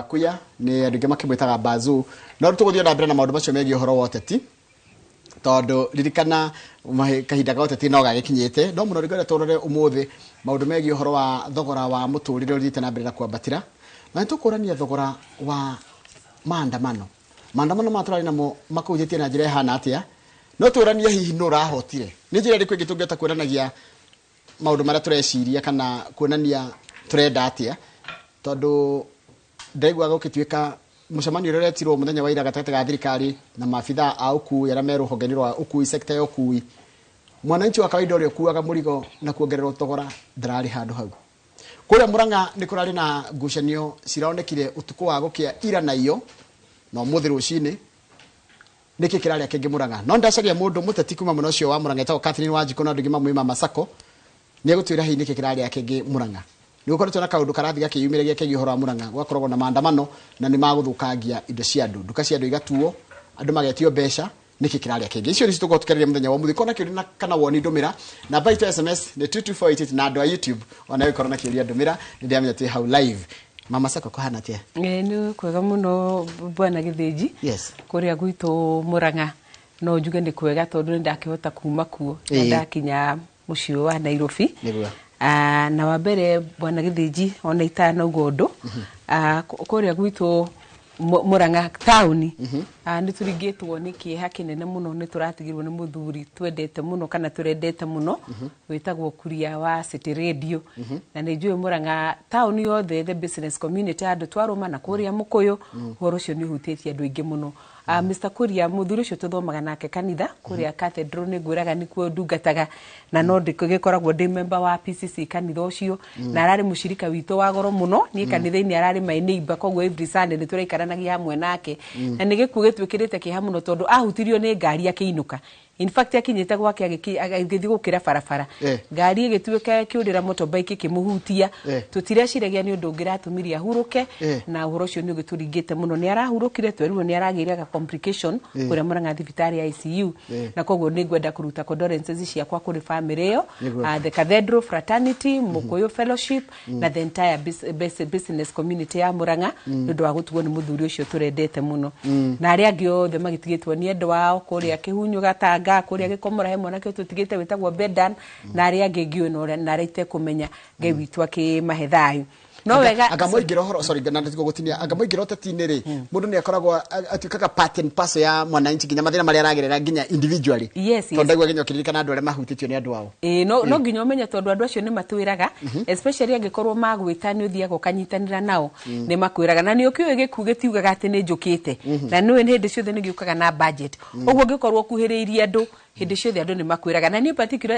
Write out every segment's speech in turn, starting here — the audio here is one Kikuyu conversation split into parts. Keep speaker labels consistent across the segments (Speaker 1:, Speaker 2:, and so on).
Speaker 1: Gakuya nĩ andũ aingĩ makĩmwĩtaga Bazu. No rĩu tũgũthiĩ na mbere na maũndũ macio megiĩ ũhoro wa ũteti, tondũ ririkana kahinda ga ũteti no gagĩkinyĩte. No mũno rĩngĩenda tũrore ũmũthĩ maũndũ megiĩ ũhoro wa thogora wa mũtũrĩre ũthiĩte na mbere na kwambatĩra, na nĩ tũkũrania thogora wa maandamano. Maandamano maya tũrarĩ namo makũhutĩtie na njĩra ĩhana atĩa? No tũranie hihi nũ ũrahotire, nĩ njĩra ĩrĩkũ ĩngĩ tũngĩhota kuonanagia maũndũ marĩa tũreciria kana kuonania tũrenda atĩa, tondũ ndaigua gũgĩtuĩka mũcemanio ũrĩa ũretirwo mũthenya wa ira gatagatĩ ga thirikari na maabithaa a ũkui arĩa me rũhonge-inĩ rwa ũkui, sector ya ũkui, mwananchi wa kawaida ũrĩa ũkuaga mũrigo na kuongererwo thogora ndararĩ handũ hau. Kũrĩa Murang'a nĩ kũrarĩ na ngucanio ciraonekire ũtukũ wa gũkĩa ira na iyo na ũmũthĩ rũcinĩ. Nĩkĩ kĩrarĩa kĩngĩ Murang'a? No ndacaria mũndũ mũteti kuma mwena ũcio wa Murang'a etagwo Catherine Wanjikũ, na andũ aingĩ mamũĩ Mama Sacco, nĩ egũtwĩra hihi nĩkĩ kĩrarĩa kĩngĩ Murang'a. Nĩ gũkoretwo na kaũndũ karathiĩ gakĩyumĩragia kegiĩ ũhoro wa Murang'a, gũgakoragwo na maandamano na nĩ magũthũkangia indo cia andũ, nduka cia andũ igatuo, andũ magetio mbeca. Nĩkĩ kĩrarĩa kĩngĩ? Icio nĩcio tũgũkorwo tũkĩarĩria mũthenya wa ũmũthĩ. Kona kĩũria na kana woni, ndũmĩra namba itũ ya SMS nĩ 22488, na andũ a YouTube ona gũkorwo na kĩũria ndũmĩra, nĩ ndĩramenya twĩ hau live. Mama Sacco, kũhana atĩa?
Speaker 2: Nĩ kwega mũno, bwana Gĩthĩnji. Kũrĩa gwitũ Murang'a no njuge nĩ kwega, tondũ nĩ ndakĩhota kuma kuo na ndakinya mũciĩ wa Nairobi. Na wa mbere, bwana Gĩthĩnji, ona itanauga ũndũ, kũrĩa gwitũ Murang'a taũni nĩ tũringĩtwo nĩ kĩeha kĩnene mũno. Nĩ tũratigirwo nĩ mũthuri twendete mũno kana tũrendete mũno wĩtagwo Kuria wa City Radio, na nĩ njũĩ Murang'a taũni yothe, the business community, andũ twarũma na kũrĩa Mũkũyũ, ũhoro ũcio nĩ ũhutĩtie andũ aingĩ mũno. Mr. Kuria, mũthuri ũcio tũthomaga nake kanitha kũrĩa Cathedral, nĩ ngwĩraga nĩkuo ndungataga na no ndĩgĩkoragwo ndĩ member wa PCC kanitha ũcio, na ararĩ mũcirika witũ wa goro mũno. Niĩ kanitha-inĩ ararĩ my neighbor, koguo every Sunday nĩ tũraikaranagia hamwe nake, na nĩ gĩkuũ gĩtwĩkĩrĩte kĩeha mũno, tondũ ahutirio nĩ ngari akĩinũka. In fact, akinyĩte gwake agĩthiĩ gũkĩra barabara, ngari ĩgĩtuĩka ĩkĩũrĩra, motorbike ĩkĩmũhutia. Tũtireciragia nĩ ũndũ ũngĩratũmire ahurũke, na ũhoro ũcio nĩ ũgĩtũringĩte mũno. Nĩ arahurũkire, twerirwo nĩ aragĩire ga complication kũrĩa Murang'a thibitarĩ ya ICU, na koguo nĩ ngwenda kũruta condolences ciakwa kũrĩ family ĩyo, the Cathedral Fraternity, Mũkũyũ Fellowship na the entire business community ya Murang'a, nĩ ũndũ wa gũtigwo nĩ mũthuri ũcio tũrendete mũno, na arĩa angĩ othe magĩtigĩtwo nĩ endwa ao kũrĩa Kĩhunyũ, Gatanga, kũrĩa Gĩkomora he mwanake tũtigĩte wĩtagwo Bedan, na arĩa angĩ ngĩũĩ na na arĩa itekũmenya. Ngai witũ akĩmahe thayũ. No wega.
Speaker 1: Anga mũingĩra ũhoro, sorry, na ndĩtigwo gũtinia, anga mũingĩra ũteti-inĩ rĩ, mũndũ nĩ akoragwo atuĩkaga part and parcel ya mwananchi, nginya mathĩna marĩa aragerera nginya individually?
Speaker 2: Yes.
Speaker 1: Tondũ ndaigua nginya ũkĩririkana andũ arĩa mahutĩtio nĩ andũ ao.
Speaker 2: Ĩĩ, no nginya ũmenye, tondũ andũ acio nĩ matwĩraga, especially angĩkorwo magwĩta nĩ ũthiaga ũkanyitanĩra nao, nĩ makwĩraga. Na nĩ ũkĩũĩ gĩkuũ gĩtiugaga atĩ nĩ njũkĩte, na nĩũĩ hĩndĩ ciothe nĩ gĩũkaga na budget. Ũguo ũngĩkorwo ũkuhĩrĩirie andũ hĩndĩ ciothe, andũ nĩ makwĩraga. Na niĩ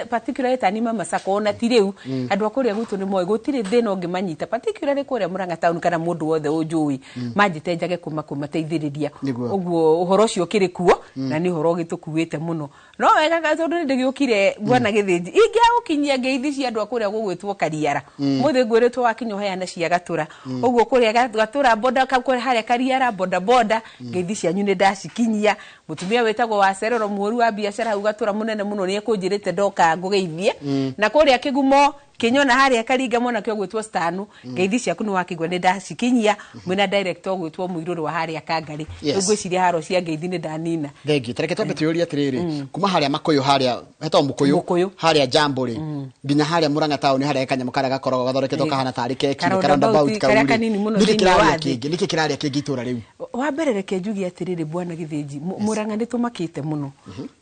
Speaker 2: particularly tani Mama Sacco, ona ti rĩu, andũ a kũrĩa gwitũ nĩ moĩ gũtirĩ thĩna ũngĩmanyita, particularly kũrĩa Murang'a town, kana mũndũ wothe ũnjũĩ manjĩte njage kũmateithĩrĩria. Ũguo ũhoro ũcio ũkĩrĩ kuo na nĩ ũhoro ũgĩtũkuĩte mũno. No wega tondũ nĩ ndĩgĩũkire, bwana Gĩthĩnji, ingĩagũkinyia ngeithi cia andũ a kũrĩa gũgwĩtwo Kariara. Mũthĩ ngwĩrĩtwo wakinya ũheane cia Gatũra, ũguo kũrĩa Gatũra boda harĩa Kariara boda boda, ngeithi cianyu nĩ ndacikinyia. Mũtumia wĩtagwo wa Cerero, mũhũri wa biacara hau Gatũra mũnene mũno, nĩ ekũnjĩrĩte ndoka ngũgeithie. Na kũrĩa Kĩgumo kĩnyona harĩa Karinga, mwanake ũgwĩtwo Stanu, ngeithi ciaku nĩ wakĩigua nĩ ndacikinyia, mwĩna director ũgwĩtwo Mũirũrĩ wa harĩa Kangarĩ. Rĩu ngwĩciria haro cia ngeithi nĩ ndanina.
Speaker 1: Thengiũ. Tareke twambe twĩyũrie atĩrĩrĩ, kuma harĩa Makũyũ, harĩa hetagwo Mũkũyũ,
Speaker 2: Mũkũyũ.
Speaker 1: harĩa Jambo rĩ, nginya harĩa Murang'a town, harĩa kanyamũ karĩa gakoragwo gathondeketwo kahana tarĩ keki,
Speaker 2: Ka roundabout,
Speaker 1: kau
Speaker 2: karĩa
Speaker 1: rĩ.
Speaker 2: kanini mũno
Speaker 1: Nĩkĩ
Speaker 2: thĩinĩ wa
Speaker 1: kĩrarĩa
Speaker 2: thĩ.
Speaker 1: kĩngĩ? Nĩkĩ kĩrarĩa kĩngĩ itũra rĩu?
Speaker 2: Wa mbere, reke njuge atĩrĩrĩ, bwana Gĩthĩnji, Murang'a nĩ tũmakĩte mũno,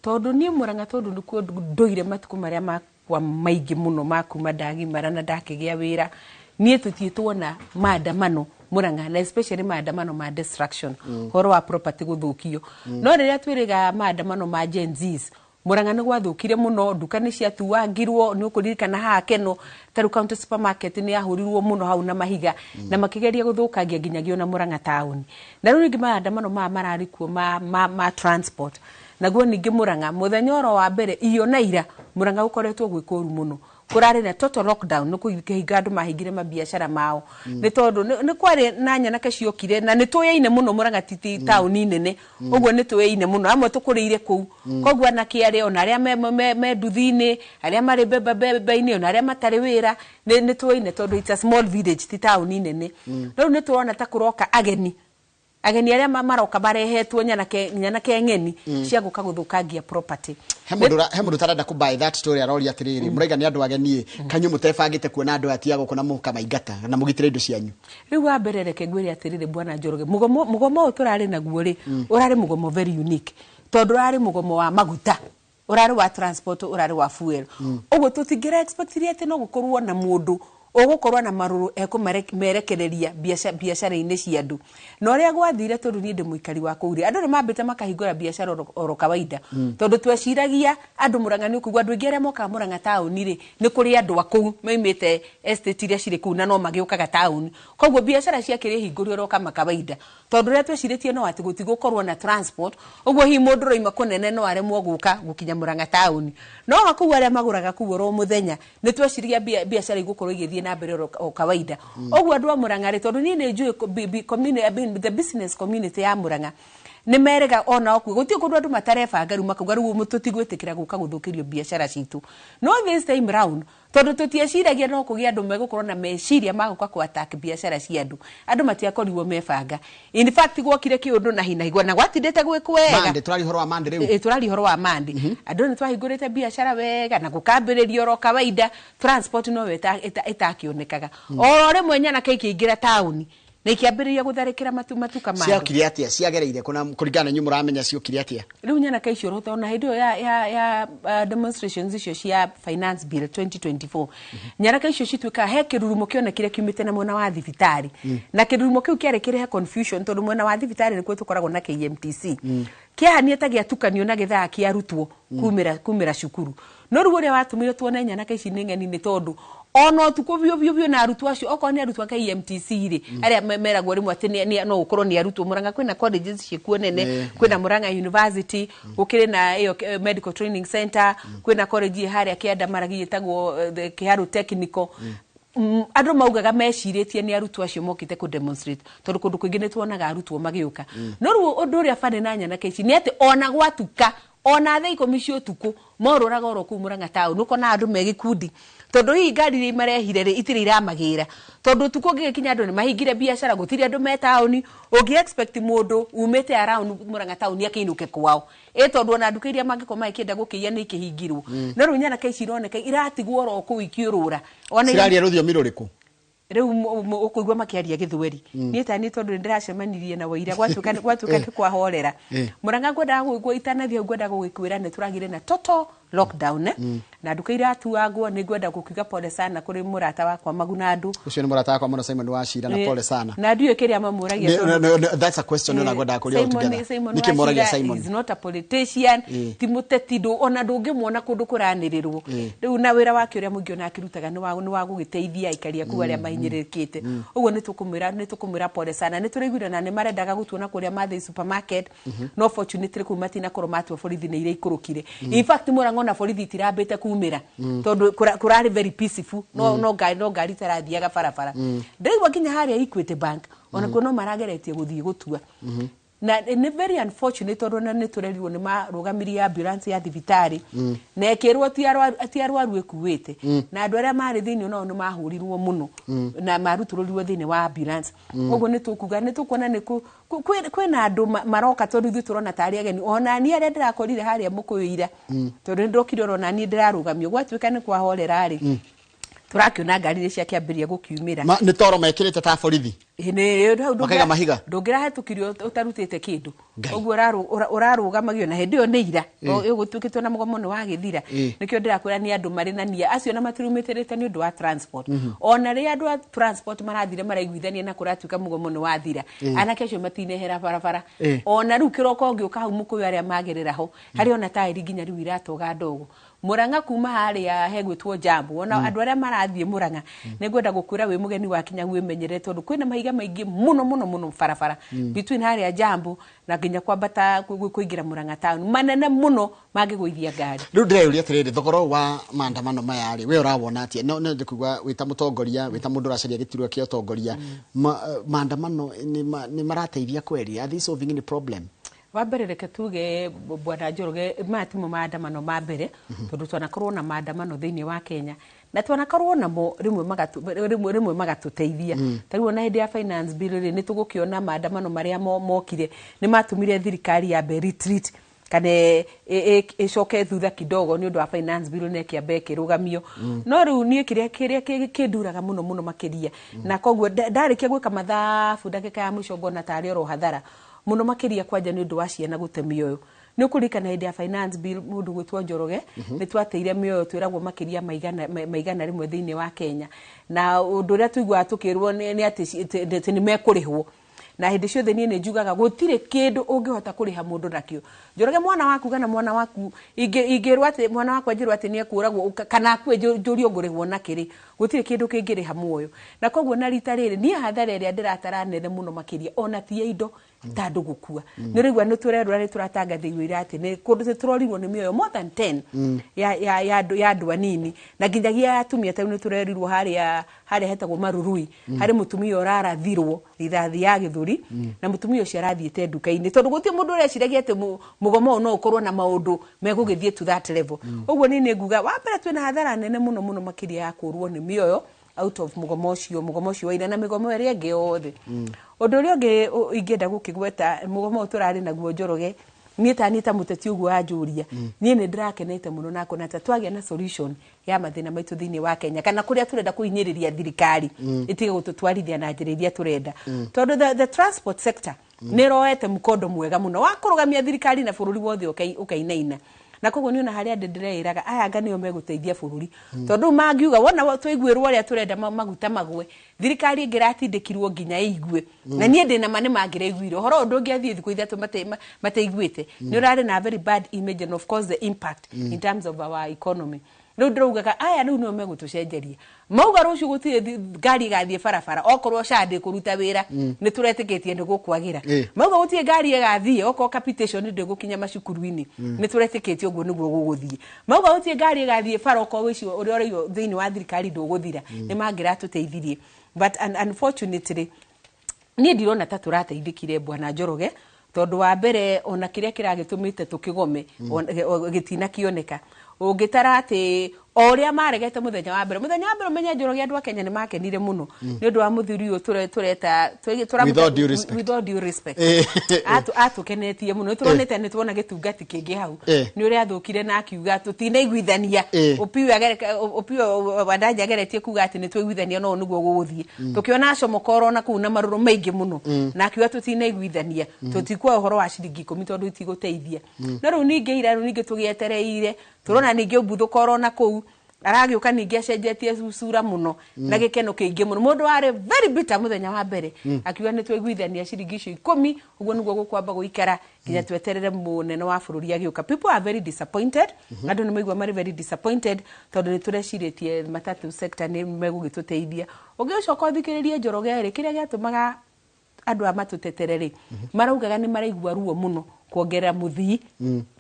Speaker 2: tondũ niĩ Murang'a, tondũ nĩkuo ndũire matukũ marĩa makwa maingĩ mũno ma kuma ndagimara na ndakĩgĩa wĩra, niĩ tũtiĩ tuona maandamano Murang'a, na especially maandamano ma destruction, ũhoro wa property gũthũkio. No rĩrĩa twĩrĩga maandamano ma Gen Zs, Murang'a nĩ gwathũkire mũno, nduka nĩ ciatuangirwo. Nĩ ũkũririkana haha Keno taru County Supermarket nĩ yahũrirwo mũno hau na mahiga, na makĩgeria gũthũkangia nginyagia ona Murang'a town. Na rĩu rĩngĩ maandamano maya mararĩ kuo ma transport naguo ningĩ Murang'a mũthenya oro wa mbere iyo na ira, Murang'a gũkoretwo gwĩ kũru mũno. Kũrarĩ na total lockdown, nĩ kũhinga andũ mahingire mabiacara mao, nĩ tondũ nĩ kwarĩ na nyanake ciokire, na nĩ tũyaine mũno. Mũrang'a ti taũni nene ũguo, nĩ tũyaine mũno, amwe tũkũrĩire kũu. Koguo anake arĩa ona arĩa me nduthi-inĩ, arĩa marĩ mbembe-inĩ, ona arĩa matarĩ wĩra, nĩ tũyaine tondũ it's a small village, ti taũni nene. Rĩu nĩ tũrona ta kũroka ageni, ageni arĩa maroka marehetwo nyanake ng'eni cia gũka gũthũkangia property.
Speaker 1: He mũndũ ũtarenda kũ buy that story, aroria atĩrĩrĩ, mũraiga nĩ andũ ageni kanyu, mũtebangĩte kuona andũ aya ti a gũkũ na mũkamaingata na mũgitĩre indo cianyu?
Speaker 2: Rĩu wa mbere, reke ngwĩre atĩrĩrĩ, bwana Njoroge, mũgomo ũyũ tũrarĩ naguo rĩ, ũrarĩ mũgomo very unique, tondũ ũrarĩ mũgomo wa maguta, ũrarĩ wa transport, ũrarĩ wa fuel. Ũguo tũtingĩra expectire atĩ no gũkorwo na mũndũ ũgũkorwo na marũrũ ekũmerekereria biacara-inĩ cia andũ. Na ũrĩa gwathire, tondũ niĩ ndĩ mũikari wa kũu rĩ, andũ nĩ mambĩte makahingũra biacara oro kawaida, tondũ tweciragia andũ Mũrang'a nĩ ũkũigua andũ aingĩ arĩa mokaga Mũrang'a taũni rĩ, nĩ kũrĩ andũ a kũu maimĩte estate iria cirĩ kũu na no magĩũkaga taũni. Koguo biacara ciakĩrĩ hingũrie oro kama kawaida, tondũ ũrĩa twecirĩtie no atĩ gũtigũkorwo na transport. Ũguo hihi mũndũ ũroima kũnene no aremwo gũka gũkinya Mũrang'a taũni, no kũu arĩa magũraga kũu oro mũthenya, nĩ tweciragia biacara igũkorwo igĩthiĩ na mbere oro o kawaida. Ũguo andũ a Mũrang'a rĩ, tondũ niĩ nĩ njũĩ I mean, the business community ya Mũrang'a nĩ merega ona okuo gũtirĩ kũndũ andũ matarebanga rĩu, makauga rĩu tũtigwĩtĩkĩra gũka gũthũkĩrio biacara citũ. No this time round, tondũ tũtieciragia no kũgĩa andũ megũkorwo na meciria ma gũka kũ attack biacara cia andũ, andũ matiakorirwo mebanga. In fact, gwokire kĩũndũ na hi na hi na gwatindĩte gwĩ kwega.
Speaker 1: Mande tũraria ũhoro wa mande rĩu.
Speaker 2: Ĩ, tũraria ũhoro wa mandi. Andũ nĩ twahingũrĩte biacara wega na gũkambĩrĩria oro kawaida, transport noyo ĩtakĩonekaga. Oro rĩmwe nyanake ikĩingĩra taũni na ikĩambĩrĩria gũtharĩkĩra matuka ma andũ.
Speaker 1: Ciokire atĩa? Ciagereire kuna kũringana na inyuĩ mũramenya, ciokire atĩa?
Speaker 2: Rĩu nyanake icio rota ona hĩndĩ ĩyo ya demonstrations icio cia Finance Bill 2024, nyanake icio cituĩkaga he kĩrurumo kĩonekire kiumĩte na mwena wa thibitarĩ, na kĩrurumo kĩu kĩarĩ kĩrehe confusion, tondũ mwena wa thibitarĩ nĩkuo tũkoragwo na KMTC. Kĩahanie ta gĩatukanio na gĩthaa kĩa arutwo kumĩra cukuru. No rĩu ũrĩa watũmire tuone nyanake ici nĩ ng'eni nĩ tondũ ona ũtukũ biũ biũ biũ na arutwo acio, okorwo nĩ arutwo a KMTC rĩ, arĩa meragwo rĩmwe atĩ no gũkorwo nĩ arutwo. Mũrang'a kwĩna colleges ciĩkuo nene, kwĩna Mũrang'a University, gũkĩrĩ na ĩyo Medical Training Center, kwĩna college ĩ harĩa Kĩanda Maragi ĩtagwo the Kĩharũ Technical. Andũ maugaga mecirĩtie nĩ arutwo acio mokĩte kũ demonstrate, tondũ kũndũ kũingĩ nĩ tuonaga arutwo magĩũka. No rĩu ũndũ ũrĩa bani na nyanake ici nĩ atĩ ona gwatuka, ona thaa 10 cia ũtukũ, morũraga oro kũu Mũrang'a taũni, ũkona andũ me gĩkundi, tondũ hihi ngari iria marehire rĩ, itirĩ iramagĩra, tondũ ũtukũ ũngĩgĩkinya andũ nĩ mahingire biacara, gũtirĩ andũ me taũni. Ũngĩ expect mũndũ umĩte around Mũrang'a taũni akĩinũke kwao ĩ, tondũ ona nduka iria mangĩkorwo magĩkĩenda gũkĩiya nĩ ikĩhingirwo. No rĩu nyanake ici ironeka iratigwo oro kũu ikiũrũra. Ona
Speaker 1: Ciraria rũthiomi rũrĩkũ?
Speaker 2: Rĩu ũkũigua makĩaria gĩthweri. Niĩ tani tondũ nĩ ndĩracemanirie na waira, gwatuĩka nĩ kwahorera. Mũrang'a ngwendaga itanathiĩ hau, ngwendaga gũgĩkwĩra nĩ tũragire na total lockdown, eh? Na nduka iratuangwo. Nĩ ngwenda gũkiuga pole sana kũrĩ mũrata wakwa Maguna andũ.
Speaker 1: Ũcio nĩ mũrata wakwa mũno, Simon Wachira, na pole sana.
Speaker 2: Na ndiũĩ kĩrĩa mamũragia.
Speaker 1: No, that's a question ona ngwendaga kũria all together.
Speaker 2: Simon
Speaker 1: Nĩkĩ moragia
Speaker 2: Wachira
Speaker 1: Simon?
Speaker 2: is not a politician, ti mũteti, ona ndũngĩmuona kũndũ kũranĩrĩrwo. Rĩu na wĩra wake ũrĩa mũingĩ ona akĩrutaga nĩ wa gũgĩteithia aikari a kũu arĩa mahinyĩrĩrĩkĩte. Ũguo nĩ tũkũmwĩra pole sana. Nĩ tũraiguire na nĩ marendaga gũtuona kũrĩa Mathĩ supermarket, no fortunately kũu matinakorwo matua, borithi nĩ iraikũrũkire. In fact, Mũrang'a ona borithi itirambĩte kumĩra, tondũ kũrarĩ very peaceful, no ngari itarathiaga barabara. Ndĩraigua nginya harĩa Equity Bank ona kuo no marageretie gũthiĩ gũtua, na nĩ very unfortunate, tondũ ona nĩ tũrerirwo nĩ marũgamirie ambulance ya thibitarĩ na ĩkĩrwo ti arwaru ĩkuĩte, na andũ arĩa marĩ thĩinĩ onao nĩ mahũrirwo mũno na marutũrũrirwo thĩinĩ wa ambulance. Ũguo nĩ tũkuga nĩ tũkuona nĩ kwĩna andũ maroka, tondũ ithuĩ tũrona tarĩ ageni. Ona niĩ arĩa ndĩrakorire harĩa mũkũyũ ira, tondũ nĩ ndokire oro naniĩ ndĩrarũgamio, gwatuĩka nĩ kwahorera rĩ, tũrakĩona ngari nĩ ciakĩambĩrĩria gũkiumĩra.
Speaker 1: Nĩ toro mekĩrĩte ta borithi?
Speaker 2: Ĩ, hau
Speaker 1: Makaiga mahiga?
Speaker 2: Ndũngĩrahĩtũkirio ũtarutĩte kĩndũ.
Speaker 1: Ngai.
Speaker 2: Ũguo ũrarũgamagio na hĩndĩ ĩyo nĩ ira ĩgũtuĩkĩtwo na mũgomo nĩ wagĩthira. Nĩkĩo ndĩrakwĩra nĩ andũ marĩ na nia acio na matirumĩtĩrĩte nĩ ũndũ wa transport. Ona rĩrĩa andũ a transport marathire maraiguithania na kũratuĩka mũgomo nĩ wathira, anake acio matinehera barabara. Ona rĩu kĩroko ũngĩũka hau mũkũyũ, arĩa magerera ho harĩ ona taĩri nginya rĩu iratoga ndogo. Mũrang'a kuma harĩa hegwĩtwo Jambo, ona andũ arĩa marathiĩ Mũrang'a, nĩ ngwenda gũkwĩra wĩ mũgeni wakinya wĩmenyerere, tondũ kwĩna mahiga. mahiga maingĩ mũno mũno mũno barabara between harĩa Jambo na nginya kwambata kũingĩra Murang'a town, manene mũno mangĩgũithia ngari.
Speaker 1: Rĩu ndĩreyũria atĩrĩrĩ, thogora ũyũ wa maandamano maya rĩ, we ũrawona atĩa? No no ndĩkuga wĩta mũtongoria, wĩta mũndũ ũracaria gĩturwa kĩa ũtongoria, maandamano nĩ marateithia kweri? Are they solving any problem?
Speaker 2: Wa mbere, reke tuge, bwana Njoroge, maya timo maandamano ma mbere, tondũ twanakorwo na maandamano thĩinĩ wa Kenya na twanakorwo namo rĩmwe rĩmwe magatũteithia. Ta rĩu ona hĩndĩ ya finance bill rĩ, nĩ tũgũkĩona maandamano marĩa mokire nĩ matũmire thirikari yambe retreat kana ĩcoke thutha kidogo nĩ ũndũ wa finance bill na ĩkĩamba ĩkĩrũgamio. No rĩu niĩ kĩrĩa kĩnduraga mũno mũno makĩria, na koguo ndarĩkia gwĩka mathabu ndagĩka ya mũico ngona tarĩ oro hathara mũno makĩria, kwanja nĩ ũndũ wa ciana gũte mĩoyo. Nĩ ũkũririkana hĩndĩ ya finance bill, mũndũ gwĩtwo Njoroge, nĩ twateire mĩoyo twĩragwo makĩria ma 100 thĩinĩ wa Kenya, na ũndũ ũrĩa tũiguaga tũkĩrwo nĩ atĩ nĩ mekũrĩhwo. Na hĩndĩ ciothe niĩ nĩ njugaga gũtirĩ kĩndũ ũngĩhota kũrĩha mũndũ nakĩo. Njoroge, mwana waku kana mwana waku ingĩrwo atĩ mwana wakwa njĩrwo atĩ nĩ ekũragwo kana akue, njũrio ngũrĩhwo nakĩrĩ, gũtirĩ kĩndũ kĩngĩrĩha muoyo. Na koguo na rita rĩrĩ niĩ hathara ĩrĩa ndĩratara nene mũno makĩria ona ti ya indo ta andũ gũkua, nĩ ũraigua nĩ tũrerwo nĩ tũratangathĩirwo ira atĩ nĩ kũndũ nĩ tũrorirwo nĩ mĩoyo more than 10 ya andũ anini na nginyagia ya atumia. Ta rĩu nĩ tũrerirwo harĩa hetagwo Marurui harĩ mũtumia ũrarathirwo rithathi ya gĩthũri, na mũtumia ũcio arathiĩte nduka-inĩ, tondũ gũtirĩ mũndũ ũreciragia atĩ mũgomo ũyũ no ũkorwo na maũndũ megũgĩthiĩ to that level. Ũguo niĩ nĩ nguga wa mbere twĩna hathara nene mũno mũno makĩria ya kũrwo nĩ mĩoyo out of mũgomo ũcio wa ira na mĩgomo ĩrĩa ĩngĩ yothe. Ũndũ ũrĩa ũngĩ ingĩenda gũkĩgweta, mũgomo ũyũ tũrarĩ naguo, Njoroge, niĩ ta niĩ ta mũteti ũguo wanjũria, niĩ nĩ ndĩrakenete mũno na ngona ta twagĩa na solution ya mathĩna maitũ thĩinĩ wa Kenya, kana kũrĩa tũrenda kũhinyĩrĩria thirikari ĩtige gũtũtwarithia na njĩra iria tũrenda, tondũ the transport sector nĩ ĩroete mũkondo mwega mũno wa kũrũgamia thirikari na bũrũri wothe ũkainaina. Na koguo niĩ ona harĩa ndĩ ndĩreĩraga aya anga nĩo megũteithia bũrũri, tondũ rĩu mangiuga wona twaiguĩrwo ũrĩa tũrenda maguta magwe, thirikari ĩngĩratindĩkirwo nginya ĩigue. Na niĩ ndĩna ma nĩ mangĩraiguire ũhoro ũyũ ndũngĩathiĩ thikũ 3 mataiguĩte. Nĩ ũrarĩ na very bad image and of course the impact in terms of our economy. Rĩu ndĩraugaga aya rĩu nĩo megũtũcenjeria. Mauga rũciũ gũtirĩ ngari ĩgathiĩ barabara, okorwo SHA ndĩkũruta wĩra, nĩ tũretĩkĩtie nĩ gũkwagĩra. Mauga gũtirĩ ngari ĩgathiĩ, okorwo capitation ndĩgũkinya macukuru-inĩ, nĩ tũretĩkĩtie ũguo nĩguo gũgũthiĩ. Mauga gũtirĩ ngari ĩgathiĩ bara, okorwo ũici ũrĩa ũraiywo thĩinĩ wa thirikari ndũgũthira, nĩ mangĩratũteithirie. But unfortunately niĩ ndirona ta tũrateithĩkire, bwana Njoroge, tondũ wa mbere ona kĩrĩa kĩragĩtũmĩte tũkĩgome gĩtinakĩoneka. Ũngĩtara atĩ o ũrĩa maregete mũthenya wa mbere, ũmenye, Njoroge, andũ a Kenya nĩ makenire mũno nĩ ũndũ wa mũthuri ũyũ tũreta
Speaker 1: With all due respect.
Speaker 2: With all due respect. Atũkenetie mũno, nĩ tũronete, nĩ tuona gĩtungati kĩngĩ hau. Nĩ ũrĩa athũkire na akiuga tũtinaiguithania. Opiyo Wandayi ageretie kuga atĩ nĩ twaiguithania no nĩguo gũgũthiĩ. Tũkĩona acomokoro na kũu na marũrũ maingĩ mũno na akiuga tũtinaiguithania, tũtikuoya ũhoro wa ciringi 10 tondũ itigũteithia. No rĩu ningĩ ira, rĩu ningĩ tũgĩetereire tũrona ningĩ ũmbuthũka na kũu aragĩũka ningĩ acenjetie cura mũno na gĩkeno kĩingĩ mũno. Mũndũ warĩ very bitter mũthenya wa mbere akiuga nĩ twaiguithania ciringi icio 10, ũguo nĩguo gũkwamba gũikara nginya tweterere mũnene wa bũrũri agĩũka. People are very disappointed. Andũ nĩ maigua marĩ very disappointed tondũ nĩ tũrecirĩtie matatu sector nĩ megũgĩtũteithia. Ũngĩcoka ũthikĩrĩrie, Njoroge, rĩ, kĩrĩa gĩatũmaga andũ aya matũtetere rĩ, maraugaga nĩ maraigua ruo mũno kuongerera mũthii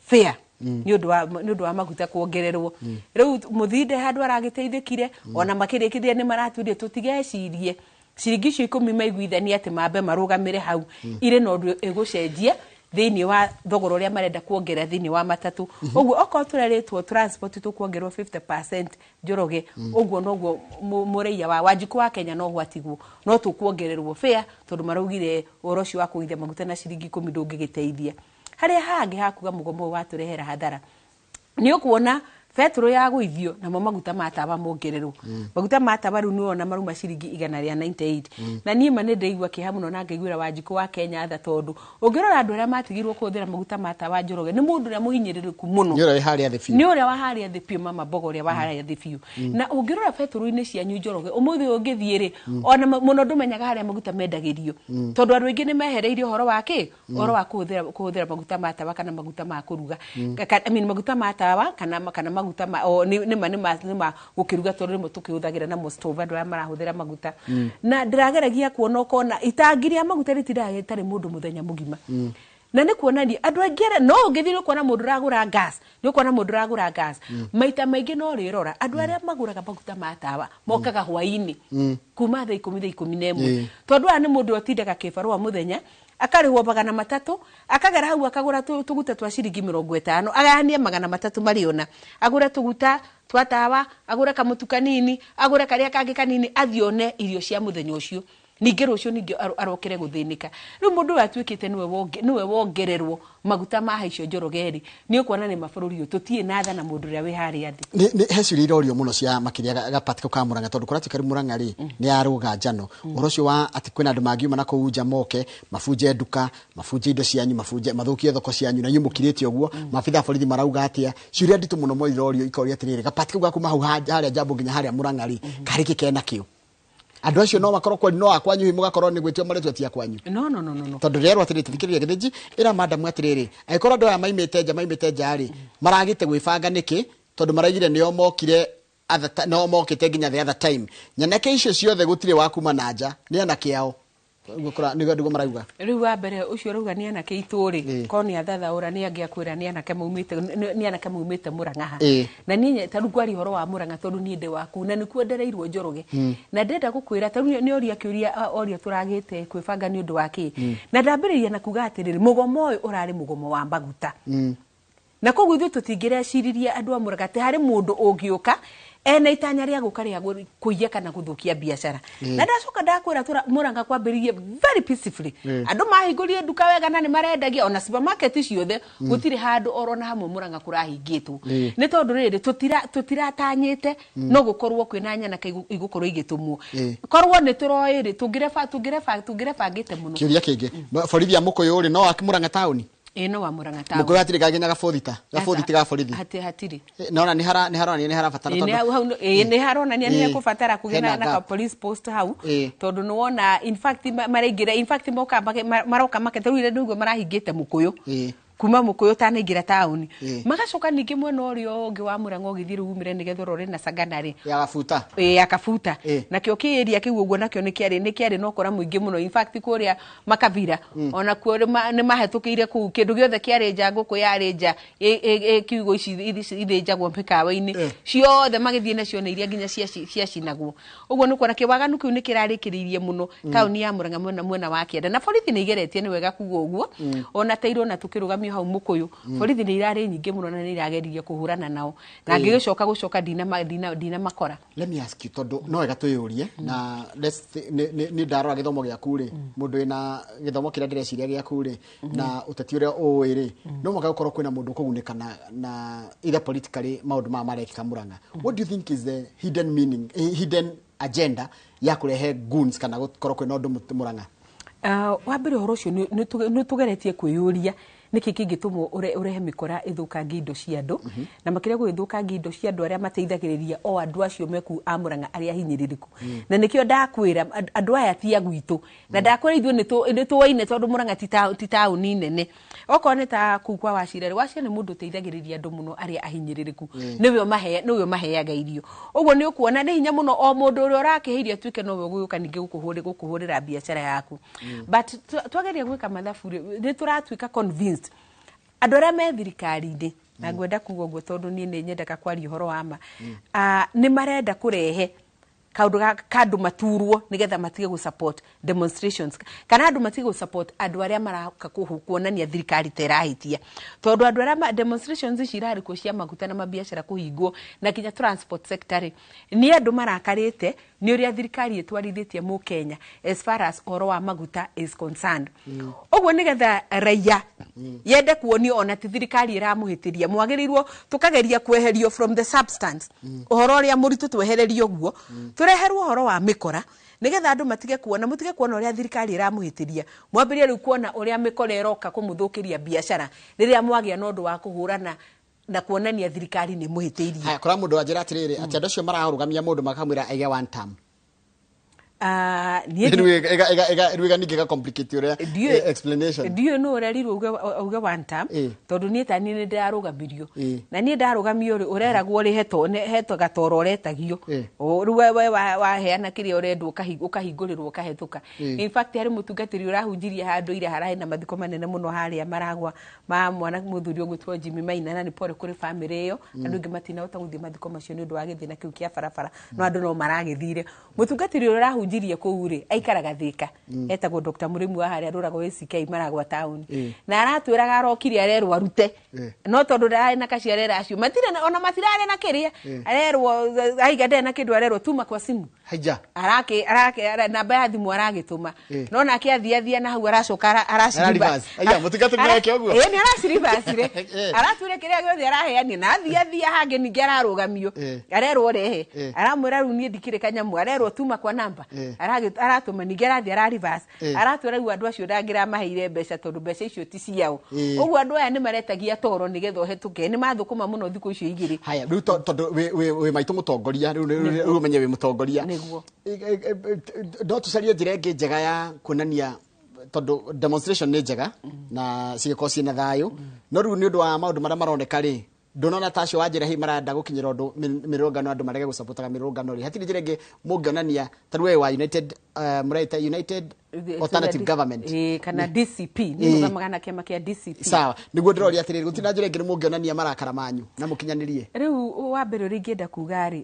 Speaker 2: fare nĩ ũndũ wa maguta kuongererwo. Rĩu mũthii nde handũ aragĩteithĩkire ona makĩrĩkĩrĩria nĩ maratwĩrire tũtigecirie ciringi icio 10 maiguithania atĩ mambe marũgamĩre hau irĩ na ũndũ ĩgũcenjia thĩinĩ wa thogora ũrĩa marenda kuongerera thĩinĩ wa matatũ. Ũguo okorwo tũrerĩtwo transport tũkuongererwo 50%, Njoroge, ũguo noguo mũraiya wa Wanjikũ wa Kenya no gwatigwo no tũkuongererwo fare, tondũ maraugire ũhoro ũcio wa kũgũithia maguta na ciringi 10 ndũngĩgĩteithia. Harĩa hangĩ hakuga mũgomo ũyũ watũrehera hathara nĩ ũkuona betũrũ ya gũithio namo maguta ma tawa mongererwo. Maguta ma tawa rĩu nĩwona maruma ciringi 198, na niĩ ma nĩ ndĩraigua kĩeha mũno na ngaiguĩra Wanjikũ wa Kenya tha, tondũ ũngĩrora andũ arĩa matigirwo kũhũthĩra maguta ma tawa, Njoroge, nĩ mũndũ ũrĩa mũhinyĩrĩrĩku mũno.
Speaker 1: Nĩ ũrĩa wĩ harĩa thĩ biũ.
Speaker 2: Nĩ ũrĩa wa harĩa thĩ biũ, mama mboga ũrĩa wa harĩa thĩ biũ. Na ũngĩrora betũrũ-inĩ cianyu, Njoroge, ũmũthĩ ũyũ ũngĩthiĩ rĩ, ona mũno ndũmenyaga harĩa maguta mendagĩrio, tondũ andũ aingĩ nĩ mehereirie ũhoro wa kĩ ũhoro wa kũhũthĩra maguta ma tawa kana maguta ma kũruga. I mean, maguta ma tawa kana maguta ma o nĩ ma gũkĩruga tondũ nĩmo tũkĩhũthagĩra namo stove, andũ arĩa marahũthĩra maguta. Na ndĩrageragia kuona ũkona itangi rĩa maguta rĩtindaga rĩtarĩ mũndũ mũthenya mũgima, na nĩ kuonania andũ aingĩ arĩa no ũngĩthiĩ nĩ ũkuona mũndũ ũragũra gas, nĩ ũkuona mũndũ ũragũra gas maita maingĩ, no rĩrora andũ arĩa magũraga maguta ma tawa mokaga hwaĩ-inĩ kuma thaa 10, thaa 11, tondũ aya nĩ mũndũ ũtindaga kĩbarũa mũthenya, akarĩhwo 300, akagera hau akagũra tũguta twa ciringi 50, agayanie 300 marĩona, agũre tũguta twa tawa, agũre kamũtu kanini, agũre karĩa kangĩ kanini, athiĩ one irio cia mũthenya ũcio, ningĩ rũciũ ningĩ arokere gũthĩnĩka. Rĩu mũndũ ũyũ atuĩkĩte nĩwe wongererwo maguta mahaicio Njoroge rĩ, nĩ ũkuona nĩ mabũrũri ũyũ tũtirĩ na tha na mũndũ ũrĩa wĩ harĩa thĩ.
Speaker 1: Nĩ he ciũria irorio mũno cia makĩria gapati kau ka Murang'a, tondũ kũratuĩka rĩu Murang'a rĩ nĩ yarũga njano ũhoro ũcio wa atĩ kwĩna andũ mangiuma na kũu nja moke mabunje nduka, mabunje indo cianyu, mabunje, mathũkie thoko cianyu, na inyuĩ mũkirĩte ũguo. Maabitha a borithi marauga atĩa? Ciũria nditũ mũno mo irorio ikoria atĩrĩrĩ, gapati kau ga kuma hau harĩa Njambo nginya harĩa Murang'a rĩ, karĩ kĩ kena kĩo? Andũ acio no makorwo kwanyu, no akwanyu, hihi mũgakorwo nĩ gwĩtio marĩtwa ti akwanyu?
Speaker 2: No, no, no, no, no.
Speaker 1: Tondũ rĩerwo atĩrĩrĩ, tũthikĩrĩria Gĩthĩnji ĩra madamu atĩrĩrĩ, angĩkorwo andũ aya maimĩte nja rĩ, maragĩte gwĩbanga nĩkĩ? Tondũ maraigire nĩo mokire no mokĩte nginya the other time. Nyanake icio ciothe gũtirĩ wa kuma na nja, nĩ anake ao. Ũguo nĩguo marauga.
Speaker 2: Rĩu wa mbere ũcio ũrauga nĩ anake itũ rĩ, korwo nĩ athathaũra nĩ angĩ akwĩra nĩ anake maumĩte, nĩ anake maumĩte Mũrang'a ha. Na niĩ ta rĩu ngwaria ũhoro wa Mũrang'a tondũ niĩ ndĩ waku na nĩkuo ndereirwo Njoroge, na ndĩrenda gũkwĩra ta rĩu nĩ oria kĩũria, oria tũragĩte kwĩbanga nĩ ũndũ wa kĩ, na ndambĩrĩria na kuga atĩrĩrĩ, mũgomo ũyũ ũrarĩ mũgomo wa maguta, na koguo ithuĩ tũtingĩreciririe andũ a Mũrang'a atĩ harĩ mũndũ ũngĩũka ena itanya rĩa gũka rĩa kũiya kana gũthũkia biacara. Na ndacoka ndakwĩra Mũrang'a kwambĩrĩirie very peacefully. Andũ mahingũrire nduka wega na nĩ marendagia ona supermarket ciothe, gũtirĩ handũ oro na hamwe Mũrang'a kũrahingĩtwo. Nĩ tondũ rĩrĩ tũtiratanyĩte no gũkorwo kwĩna nyanake igũkorwo igĩtũmwo. Korwo nĩ tũroĩ rĩ, tũngĩrebangĩte mũno.
Speaker 1: Kĩũria kĩngĩ, borithi a Mũkũyũ rĩ, no a Mũrang'a taũni?
Speaker 2: Ĩ, no wa Mũrang'a taũni.
Speaker 1: Mũkũyũ hatirĩ kanginya gabothita, gabothiti ga borithi?
Speaker 2: Hatirĩ.
Speaker 1: Nona nĩ haronania nĩ harabatara
Speaker 2: tondũ hau nĩ haronania nĩ hekũbatara kũgĩa
Speaker 1: hena
Speaker 2: na ka
Speaker 1: gap.
Speaker 2: Police post hau, tondũ nĩ wona in fact maraingĩra, in fact moka maroka makete rĩu nĩguo marahingĩte Mũkũyũ, kuma Mũkũyũ ũtanaingĩra taũni. Magacoka ningĩ mwena ũrĩa ũngĩ wa Mũrang'a ũgĩthiĩ rĩu umĩre nĩgetha ũrore na Sagana rĩ,
Speaker 1: ya gabuta.
Speaker 2: Ĩ, ya kabuta. Nakĩo kĩĩria kĩu ũguo nakĩo nĩ kĩarĩ na ũkora mũingĩ mũno. In fact kũrĩa makabira onakuo nĩ mahetũkĩire kũu, kĩndũ gĩothe kĩarĩ nja, ngũkũ yarĩ nja, kiugo ici ithĩnjagwo mĩkawa-inĩ ciothe magĩthiĩ nacio na iria nginya ciacinagwo ũguo. Nĩ kuona kĩwaganu kĩu nĩ kĩrarĩkĩrĩirie mũno taũni ya Mũrang'a mwena wa kĩanda, na borithi nĩ igeretie, nĩ wega kuga ũguo, ona tairwo na tũkĩrũgamio hau Mũkũyũ, borithi nĩ irarĩ nyingĩ mũno na nĩ irageririe kũhũrana nao na ngĩgĩcoka gũcoka ndina makora.
Speaker 1: Let me ask you, tondũ no wega twĩyũrie na nĩ ndarora gĩthomo gĩaku rĩ, mũndũ wĩna gĩthomo kĩrĩa ndĩreciria gĩaku rĩ, na ũteti ũrĩa ũĩ rĩ, no mũhaka gũkorwo kwĩna mũndũ ũkũgunĩka na either politically maũndũ maya marekĩka Murang'a. What do you think is the hidden meaning, hidden agenda ya kũrehe goons kana gũkorwo kwĩna ũndũ Murang'a?
Speaker 2: Wa mbere ũhoro ũcio nĩ tũgeretie kwĩyũria nĩkĩ kĩngĩtũmwo ũrehe mĩkora ĩthũkangie indo cia andũ, na makĩria gũgĩthũkangia indo cia andũ arĩa mateithagĩrĩria o andũ acio meku a Murang'a arĩa ahinyĩrĩrĩku. Na nĩkĩo ndakwĩra andũ aya ti a gwitũ, na ndakwĩra ithuĩ nĩ tũwaine tondũ Murang'a ti taũni nene. Okorwo nĩ ta kũu kwa Wachira rĩ, Wachira nĩ mũndũ ũteithagĩrĩria andũ mũno arĩa ahinyĩrĩrĩku, nĩwe ũmaheaga irio. Ũguo nĩ ũkuona nĩ hinya mũno o mũndũ ũrĩa ũrakĩhe irio atuĩke nowe ũgũgĩũka ningĩ gũkũhũrĩra biacara yaku. But twageria gwĩka mathabu rĩ, nĩ tũratuĩka convinced andũ arĩa me thirikari-inĩ, na ngwenda kuga ũguo tondũ niĩ nĩ nyendaga kwaria ũhoro wa ma, nĩ marenda kũrehe kaũndũ ka andũ maturwo nĩgetha matige gũ support demonstrations, kana andũ matige gũ support andũ arĩa maraka kuonania thirikari ta ĩrahĩtia, tondũ andũ arĩa demonstrations ici irarĩ kuo cia maguta na mabiacara kũhingwo na nginya transport sector rĩ, nĩ andũ marakarĩte nĩ ũrĩa thirikari ĩtwarithĩtie mũkenya as far as ũhoro wa maguta is concerned. Ũguo nĩgetha raia yende kuonio ona ti thirikari ĩramũhĩtĩria, mwagĩrĩirwo tũkageria kweherio from the substance, ũhoro ũrĩa mũritũ twehererio ũguo, tũreherwo ũhoro wa mĩkora nĩgetha andũ matige kuona, mũtige kuona ũrĩa thirikari ĩramũhĩtĩria, mwambĩrĩrie rĩu kuona ũrĩa mĩkora ĩroka kũmũthũkĩria biacara rĩrĩa mwagĩa na ũndũ wa kũhũrana na kuonania thirikari nĩ mũhĩtĩirie.
Speaker 1: Haya, kũrĩa mũndũ wanjĩra atĩrĩrĩ, atĩ andũ acio mararũgamia mũndũ makamwĩra aige one term. Rĩu ningĩ ga complicate ũrĩa explanation.
Speaker 2: Ndiũĩ nũ ũrerirwo uge one term, tondũ niĩ ta niĩ nĩ ndĩrarũgamirio. Na niĩ ndarũgamio rĩ, ũreragwo ũrĩhe he gatoro ũretagio. Rĩu we waheana kĩrĩa ũrendwo, ũkahingũrĩrwo ũkahĩtũka. In fact, harĩ mũtungatĩri ũrahunjirie handũ ira hararĩ na mathiko manene mũno harĩa Maragwa ma mwana mũthuri ũgwĩtwo Jimmy Maina, na nĩ pole kũrĩ family ĩyo. Andũ aingĩ matinahota gũthiĩ mathiko macio nĩ ũndũ wa gĩthĩna kĩu kĩa barabara, no andũ no maragĩthire. Mũtungatĩri ũrĩa ũrahunjirie kũu rĩ, aikaraga Thĩka, etagwo Dr. Mũrĩmu wa harĩa arũragwo ACK Maragwa town. Na aratwĩraga arokire arerwo arute, no tondũ ndararĩ na kaci, arera acio matirĩ ona matirarĩ na kĩrĩa, arerwo aiga ndarĩ na kĩndũ, arerwo tuma kwa simu.
Speaker 1: Haija.
Speaker 2: Arake namba ya thimũ aragĩtũma, no nake athiathia na hau aracoka
Speaker 1: Ara-reverse. Aya, mũtungatĩri nake ũguo?
Speaker 2: Ĩĩ, nĩ araciribacire. Aratwĩre kĩrĩa gĩothe araheanire, na athiathia hangĩ ningĩ ararũgamio, arerwo rehe. Aramwĩra rĩu niĩ ndikĩrĩ kanyamũ, arerwo tuma kwa namba. Aratũma ningĩ arathiĩ araribas. Aratwĩra rĩu andũ acio ndangĩramaheire mbeca tondũ mbeca icio ti ciao. Ũguo andũ aya nĩ maretagia toro nĩgetha ũhetũke, nĩ mathũkũma mũno thikũ icio igĩrĩ.
Speaker 1: Haya, rĩu tondũ wĩ maitũ mũtongoria, rĩu ũmenye wĩ mũtongoria.
Speaker 2: Nĩguo.
Speaker 1: No tũcarie njĩra ĩngĩ njega ya kuonania, tondũ demonstration nĩ njega na cigĩkorwo ciĩna thayũ, no rĩu nĩ ũndũ wa maũndũ marĩa maroneka rĩ, ndũnona ta acio wa njĩra hihi marenda gũkinyĩra ũndũ mĩrũrũngano, andũ marege gũcapotaga mĩrũrũngano rĩ, hatirĩ njĩra ĩngĩ mũngĩonania ta rĩu we wa United, mũraita United Alternative Government?
Speaker 2: Ĩĩ, kana DCP, nĩ rũgamaga na kĩama kĩa DCP.
Speaker 1: Sawa, nĩguo ndĩroria atĩrĩrĩ, gũtirĩ na njĩra ĩngĩ mũngĩonania marakara manyu na mũkinyanĩrie?
Speaker 2: Rĩu wa mbere ũrĩa ingĩenda kuga rĩ,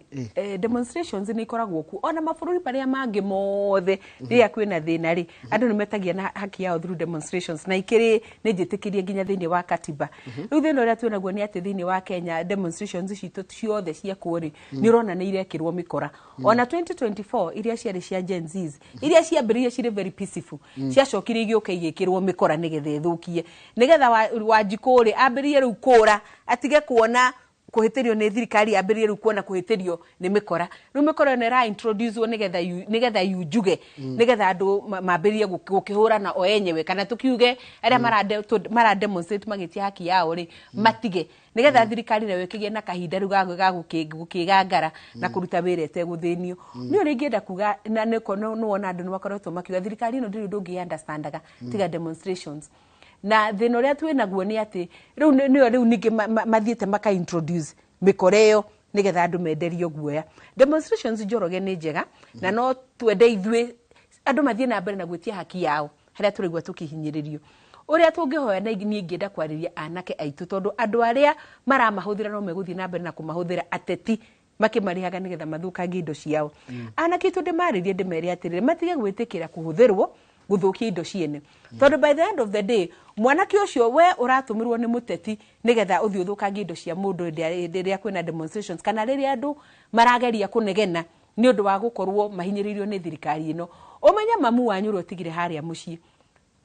Speaker 2: demonstrations nĩ ikoragwo kuo ona mabũrũri marĩa mangĩ mothe. Rĩrĩa kwĩna thĩna rĩ, andũ nĩ metagia na haki yao through demonstrations, na ikĩrĩ nĩ njĩtĩkĩrie nginya thĩinĩ wa katiba. Rĩu thĩna ũrĩa twĩnaguo nĩ atĩ thĩinĩ wa Kenya demonstrations citũ ciothe ciekwo rĩ, nĩ ũrona nĩ irekĩrwo mĩkora. Ona 2024 iria ciarĩ cia Gen Zs, iria ciambĩrĩirie cirĩ very peaceful, ciacokire igĩũka igĩkĩrwo mĩkora nĩgetha ĩthũkie, nĩgetha Wanjikũ rĩ ambĩrĩrie rĩu kũra, atige kuona kũhĩtĩrio nĩ thirikari, ambĩrĩrie rĩu kuona kũhĩtĩrio nĩ mĩkora. Rĩu mĩkora ĩno ĩra introduce nĩgetha yunjuge, nĩgetha andũ mambĩrĩrie gũkĩhũrana o enyewe, kana tũkiuge arĩa mara demonstrate magĩtia haki yao rĩ matige, nĩgetha thirikari nayo ĩkĩgĩe na kahinda rĩu ga gũkĩgangara na kũruta wĩra ĩtegũthĩnio. Nĩ ũrĩa ingĩenda kuga, na nĩko nĩwona andũ nĩ makoretwo makiuga thirikari ĩno ndĩrĩ ũndũ ũngĩ understandaga tiga demonstrations. Na thĩna ũrĩa twĩ naguo nĩ atĩ rĩu nĩyo rĩu ningĩ mathiĩte maka introduce mĩkora ĩyo nĩgetha andũ menderio guoya. Demonstrations, Njoroge, nĩ njega, na no twende ithuĩ andũ mathiĩ na mbere na gwĩtia haki yao harĩa tũraigua tũkĩhinyĩrĩrio. Ũrĩa tũngĩhoya, na niĩ ingĩenda kwarĩria anake aitũ, tondũ andũ arĩa maramahũthĩra no megũthiĩ na mbere na kũmahũthĩra, ateti makĩmarĩhaga nĩgetha mathũkangie indo ciao. Anake aitũ ndĩmarĩrie, ndĩmere atĩrĩrĩ, matige gwĩtĩkĩra kũhũthĩrwo gũthũkia indo ciene, tondũ by the end of the day mwanake ũcio we ũratũmĩrwo nĩ mũteti nĩgetha ũthiĩ ũthũkangie indo cia mũndũ hĩndĩ ĩrĩa kwĩna demonstrations, kana rĩrĩa andũ marageria kũnegena nĩ ũndũ wa gũkorwo mahinyĩrĩirio nĩ thirikari ĩno, ũmenye mamu wanyu ũrĩa ũtigire harĩa mũciĩ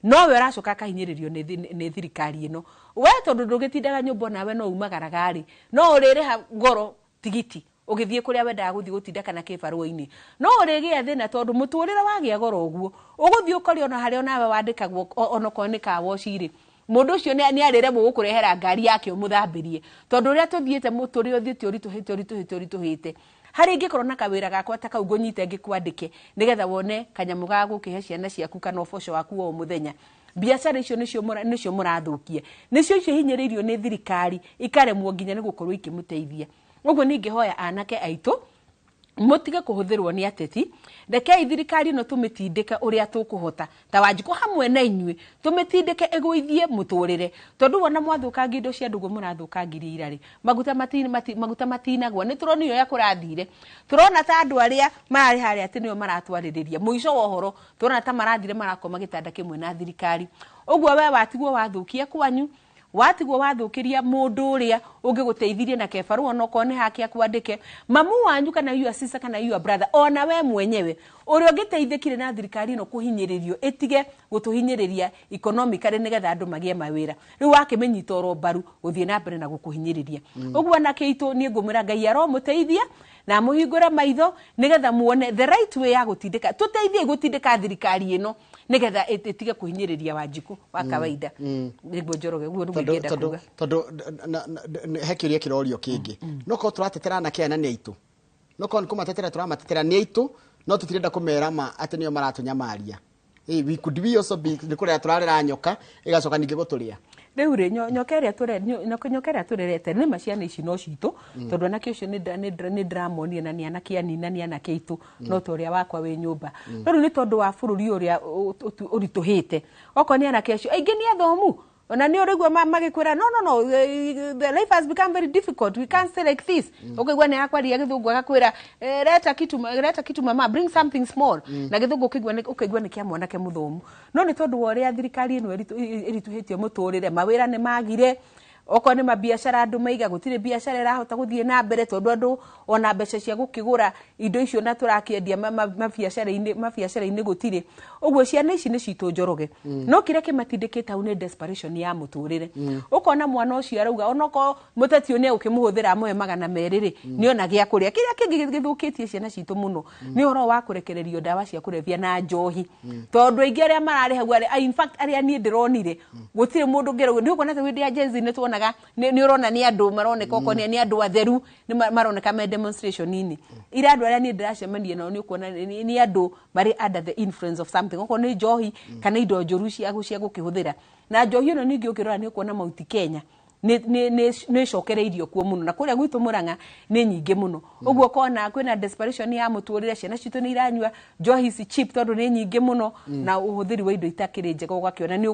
Speaker 2: nowe ũracoka akahinyĩrĩrio nĩ thirikari ĩno. We tondũ ndũgĩtindaga nyũmba, onawe no umagaraga rĩ, no ũrĩrĩha goro tigiti ũgĩthiĩ kũrĩa wendaga gũthiĩ gũtinda kana kĩbarũa-inĩ, no ũrĩgĩa thĩna, tondũ mũtũrĩre wagĩa goro ũguo ũgũthiĩ ũkore ona harĩa onawe wandĩkagwo, onokorwo nĩ kawoci rĩ, mũndũ ũcio nĩ arĩremwo gũkũrehera ngari yake ũmũthambĩrie, tondũ ũrĩa tũthiĩte mũtũrĩre ũthiĩte ũritũhĩte, ũritũhĩte, ũritũhĩte. Harĩa ingĩkorwo na kawĩra gakwa ta kau ngũnyite ngĩkwandĩke nĩgetha wone kanyamũ ga gũkĩhe ciana ciaku kana ũboco waku wa o mũthenya, biacara icio nĩcio mũrathũkia, nĩcio icio hinyĩrĩirio nĩ thirikari ikaremwo nginya nĩ gũkorwo ikĩmũteithia. Ũguo ningĩhoya anake aitũ mũtige kũhũthĩrwo nĩ ateti. Rekei thirikari ĩno tũmĩtindĩke ũrĩa tũkũhota, ta Wanjikũ hamwe na inyuĩ, tũmĩtindĩke ĩgũithie mũtũrĩre, tondũ wona mwathũkangia indo cia andũ ũguo mũrathũkangirie ira rĩ, maguta matinagwa. Nĩ tũronire ũrĩa kũrathire, tũrona ta andũ arĩa mararĩ harĩa atĩ nĩo maratwarĩrĩria, mũico wa ũhoro tũrona ta marathire marakoma gĩtanda kĩmwe na thirikari. Ũguo we watigwo wathũkia kwanyu, watigwo wathũkĩria mũndũ ũrĩa ũngĩgũteithirie na kebarũa, onokorwo nĩ hake akwandĩke, mamu wanyu kana your sister kana your brother, ona we mwenyewe ũrĩa ũngĩteithĩkire na thirikari ĩno kũhinyĩrĩrio ĩtige gũtũhinyĩrĩria economically nĩgetha andũ magĩe mawĩra, rĩu wakĩmĩnyita oro mbaru gũthiĩ na mbere na gũkũhinyĩrĩria. Ũguo anake aitũ, niĩ ngũmwĩra Ngai aromũteithia na amũhingũre maitho nĩgetha muone the right way ya gũtindĩka, tũteithie gũtindĩka thirikari ĩno nĩgetha ĩtige kũhinyĩrĩria Wanjikũ wa kawaida. Nĩguo, Njoroge, ũguo nĩguo ingĩenda kuga.
Speaker 1: Tondũ he kĩũria kĩrorio kĩngĩ, no korwo tũratetera anake aya na nĩ aitũ, no korwo nĩ kũmatetera tũramatetera nĩ aitũ. No tũtirenda kũmera ma atĩ nĩo maratũnyamaria. We could we also be nĩ kũrera tũrarera nyoka ĩgacoka ningĩ gũtũrĩa.
Speaker 2: Rĩu rĩ, nyoka ĩrĩa nyoka ĩrĩa tũrerete nĩ ma ciana ici no citũ, tondũ anake ũcio nĩ ndĩramonire na nĩ anake anini na nĩ anake aitũ, no ta ũrĩa wakwa wĩ nyũmba. No rĩu nĩ tondũ wa bũrũri ũrĩa ũritũhĩte, okorwo nĩ anake acio aingĩ nĩ athomu, ona nĩ ũraigua magĩkwĩra no no no, the life has become very difficult, we can't stay like this. Ũkaigua nĩ arakwaria gĩthũngũ agakwĩra, leta kitu, leta kitu mama, bring something small. Na gĩthũngũ ũkaigua nĩ kĩa mwanake mũthomu. No nĩ tondũ wa ũrĩa thirikari ĩno ĩritũhĩtie mũtũrĩre, mawĩra nĩ magire, okorwo nĩ mabiacara andũ maiga gũtirĩ biacara ĩrahota gũthiĩ na mbere, tondũ andũ ona mbeca cia gũkĩgũra indo icio na tũrakĩendia mabiacara-inĩ gũtirĩ. Ũguo ciana ici nĩ citũ Njoroge. No kĩrĩa kĩmatindĩkĩte hau nĩ desperation ya mũtũrĩre. Ũkona mwana ũcio arauga onokorwo mũteti ũyũ nĩ egũkĩmũhũthĩra amũhe 200 rĩ, nĩona gĩa kũrĩa. Kĩrĩa kĩngĩ gĩthũkĩtie ciana citũ mũno nĩ ũhoro wa kũrekererio ndawa cia kũrebia na njohi. Tondũ aingĩ arĩa mararĩ hau, in fact arĩa niĩ ndĩronire, gũtirĩ mũndũ ũngĩrauga. Nĩ ũkuona ta hĩndĩ ya Gen Z nĩ tuonaga, nĩ ũrona nĩ andũ maroneka okorwo nĩ andũ atheru, nĩ maroneka me demonstration-inĩ. Ira andũ arĩa niĩ ndĩracemania nao nĩ ũkuona nĩ andũ marĩ under the influence of something, okorwo nĩ njohi kana indo njũru cia gũkĩhũthĩra. Na njohi ĩno ningĩ ũkĩrora nĩ ũkuona Mount Kenya nĩ ĩcokereirio kuo mũno, na kũrĩa gwitũ Murang'a nĩ nyingĩ mũno. Ũguo ũkona kwĩna desperation ya mũtũrĩre, ciana citũ nĩ iranyua njohi ici cheap tondũ nĩ nyingĩ mũno, na ũhũthĩri wa indo itakĩrĩ njega ũgakĩona nĩ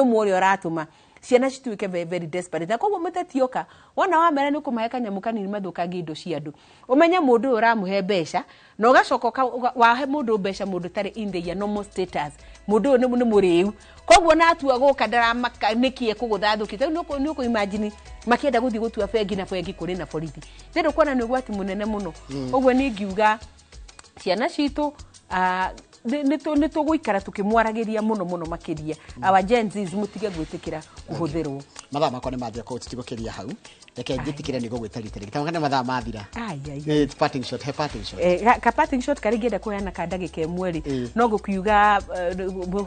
Speaker 2: ũmwe ũrĩa ũratũma ciana cituĩke very, very desperate. Na koguo mũteti oka wona wamera nĩ ũkũmahe kanyamũ kanini mathũkangie indo cia andũ, ũmenye mũndũ ũyũ ũramũhe mbeca, na ũgacoka wahe mũndũ mbeca mũndũ ũtarĩ in the normal status, mũndũ ũyũ nĩ mũrĩu, koguo na atua gũka ndaramaka nĩkĩ ekũgũthathũkia. Rĩu nĩ ũkũ imagine makĩenda gũthiĩ gũtua bengi na bengi kũrĩ na borithi, rĩu ũkuona nĩ ũgwati mũnene mũno. Ũguo niĩ ngiuga ciana citũ nĩ tũgũikara tũkĩmwaragĩria mũno mũno makĩria. Our Gen Zs mũtige gwĩtĩkĩra kũhũthĩrwo.
Speaker 1: Mathaa makwa nĩ mathira, koguo tũtigũkĩria hau. Reke njĩtĩkĩre nĩ ngũgwĩta rita rĩngĩ tondũ nĩ mathaa mathira.
Speaker 2: Ai, ai.
Speaker 1: It's parting shot, he parting shot.
Speaker 2: Ka parting shot karĩa ingĩenda kũheana ka ndagĩka ĩmwe rĩ, no ngũkiuga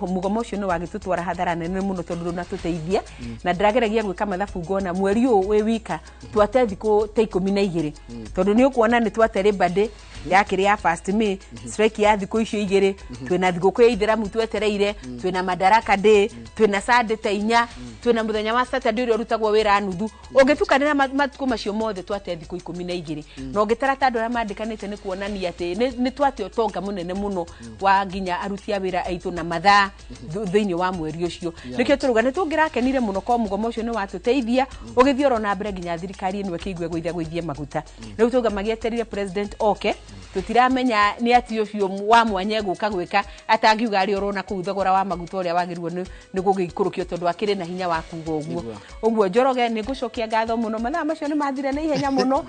Speaker 2: mũgomo ũcio nĩ wagĩtũtwara hathara nene mũno tondũ ndũnatũteithia, na ndĩrageragia gwĩka mathabu ngona mweri ũyũ wĩ wika twate thikũ ta 12, tondũ nĩ ũkuona nĩ twate Labor Day yakĩrĩ ya 1st May, strike ya thikũ icio igĩrĩ, twĩna thigũkũ ya Ithĩramu twetereire, twĩna Madaraka Day, twĩna Sunday ta inya, twĩna mũthenya wa Saturday ũrĩa ũrutagwo wĩra nuthu. Ũngĩtukanĩra matukũ macio mothe twate thikũ 12, na ũngĩtara ta andũ arĩa mandĩkanĩte nĩ kuonania atĩ nĩ twate ũtonga mũnene mũno wa nginya aruti a wĩra aitũ na mathaa thĩinĩ wa mweri ũcio. Nĩkĩo tũrauga nĩ tũngĩrakenire mũno korwo mũgomo ũcio nĩ watũteithia ũgĩthiĩ oro na mbere nginya thirikari ĩno ĩkĩigue gũithia gũithie maguta. Rĩu tũrauga magĩeterire president oke, tũtiramenya nĩ atĩ ũcio wa mwanya egũka gwĩka atangiuga arĩ orona kũu thogora wa maguta ũrĩa wagĩrĩirwo nĩ gũgĩikũrũkio tondũ akĩrĩ na hinya wa kuga ũguo. Ũguo Njoroge nĩ ngũcokia ngatho mũno, mathaa macio nĩ mathira na ihenya mũno,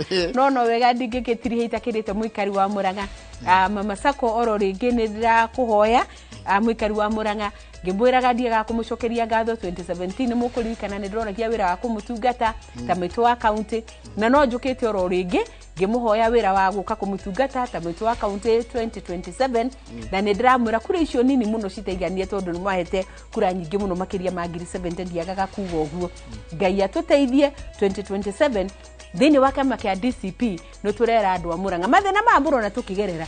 Speaker 2: no wega ndingĩgĩtiriha itakĩrĩte mũikari wa Murang'a. Mama Sacco oro rĩngĩ nĩ ndĩrakũhoya, mũikari wa Murang'a, ngĩmwĩraga ndiagaga kũmũcokeria ngatho 2017 nĩ mũkũririkana nĩ ndĩroragia wĩra wa kũmũtungata ta maitũ wa kaunti, na no njũkĩte oro rĩngĩ ngĩmũhoya wĩra wa gũka kũmũtungata ta maitũ wa kaunti 2027, na nĩ ndĩramwĩra kura icio nini mũno citaiganie tondũ nĩ mwahete kura nyingĩ mũno makĩria ma ngiri 70, ndiagaga kuga ũguo. Ngai atũteithie 2027 thĩinĩ wa kĩama kĩa DCP nĩ tũrera andũ a Murang'a mathĩna maya mũrona tũkĩgerera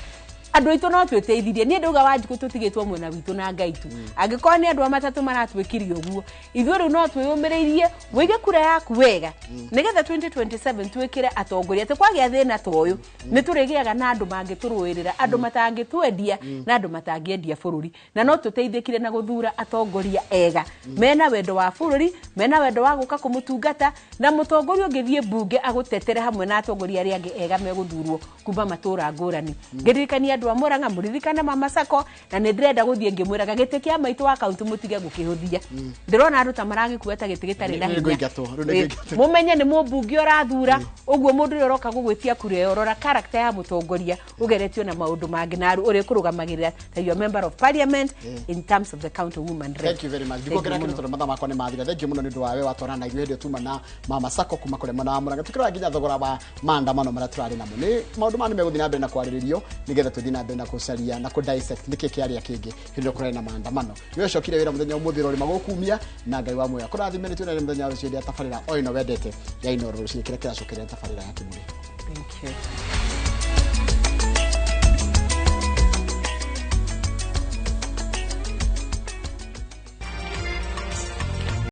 Speaker 2: andũ aitũ no twĩteithirie. Niĩ ndauga Wanjikũ tũtigĩtwo mwena witũ na Ngai tu, angĩkorwo nĩ andũ a matatũ maratwĩkire ũguo, ithuĩ rĩu no twĩyũmĩrĩirie wĩige kura yaku wega nĩgetha 2027 twĩkĩre atongoria atĩ kwagĩa thĩna ta ũyũ nĩ tũrĩgĩaga na andũ mangĩtũrũĩrĩra, andũ matangĩtwendia na andũ matangĩendia bũrũri, na no tũteithĩkire na gũthura atongoria ega mena wendo wa bũrũri, mena wendo wa gũka kũmũtungata, na mũtongoria ũngĩthiĩ mbunge agũtetere hamwe na atongoria arĩa angĩ ega megũthurwo kuma matũra ngũrani. Ngĩririkania andũ a Murang'a mũririkane Mama Sacco, na nĩ ndĩrenda gũthiĩ ngĩmwĩraga gĩtĩ kĩa maitũ wa kaunti mũtige gũkĩhũthia. Ndĩrona andũ ta maragĩkua ta gĩtĩ gĩtarĩ na hinya. Mũmenye nĩ mũmbunge ũrathura, ũguo mũndũ ũrĩa ũroka gũgwĩtia kura ĩyo, rora character ya mũtongoria ũgeretio na maũndũ mangĩ na ũrĩa ũkũrũgamagĩrĩra ta your member of parliament in terms of the county woman rep.
Speaker 1: Thank you very much. Ndikuongerera kĩndũ tondũ mathaa makwa nĩ mathira. Thank you mũno nĩ ũndũ wa we watwarana na ithuĩ hĩndĩ ĩyo tuma na Mama Sacco kuma kũrĩa mwena wa Murang'a. Tũkĩrora nginya thogora wa maandamano marĩa tũrarĩ namo. Nĩ maũndũ maya nĩ megũthiĩ na mbere na kwarĩrĩrio nĩgetha tũthiĩ na mbere na gũcaria na kũ dissect nĩkĩ kĩarĩa kĩngĩ hĩndĩ ĩrĩa kũrarĩ na maandamano. Nĩ ũcokire wĩra mũthenya ũmũthĩ ũrorĩ magũkumia na Ngai wa muoyo. Kũrathime nĩ tuonane mũthenya wa rũciũ hĩndĩ ya tabarĩra o ĩno wendete ya Inooro rũciũ kĩrĩa kĩracokeria tabarĩra ya Kĩmũrĩ.
Speaker 2: Thank you.